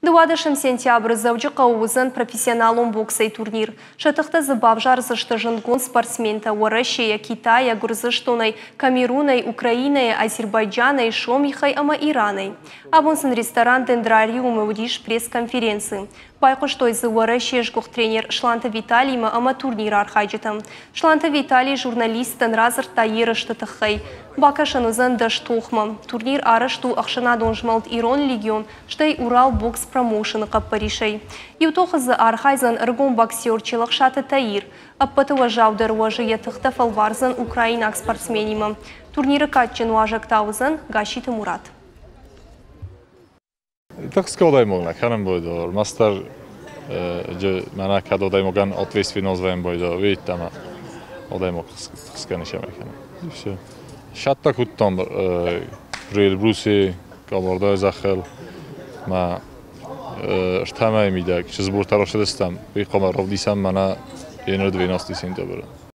12 сентябры Дзӕуджыхъӕуы уыдзӕн профессионалон боксӕй турнир. Сӕ тыхтӕ дзы бавзардзысты зындгонд спортсментӕ Уӕрӕсейӕ, Китайӕ, Гуырдзыстонӕй, Камерунӕй, Украинӕйӕ, Азербайджанӕй, Сомихӕй ӕмӕ Иранӕй. Абон сын ресторан Дендрариумы уыдис пресс-конференци. Байхъуыстой дзы Уӕрӕсейы сгуыхт тренер Сланты Виталимӕ ӕмӕ турниры архайджытӕм. Сланты Виталий журналисттӕн радзырдта ерысты тыххӕй. Бакӕсӕн уыдзӕн 10 тохмӕ. Турнир арӕзт у ӕхсӕнадон змӕлд «Ирон легион», стӕй Урал бокс промоушены хъӕппӕрисӕй. Иу тохы дзы архайдзӕн ӕрыгон боксер Челӕхсаты Таир. Ӕппӕты уӕззаудӕр уӕзы йӕ тыхтӕ фӕлвардзӕн украинаг спортсменимӕ. Турниры кадджын уазӕг та уыдзӕн Гасситы Мурат.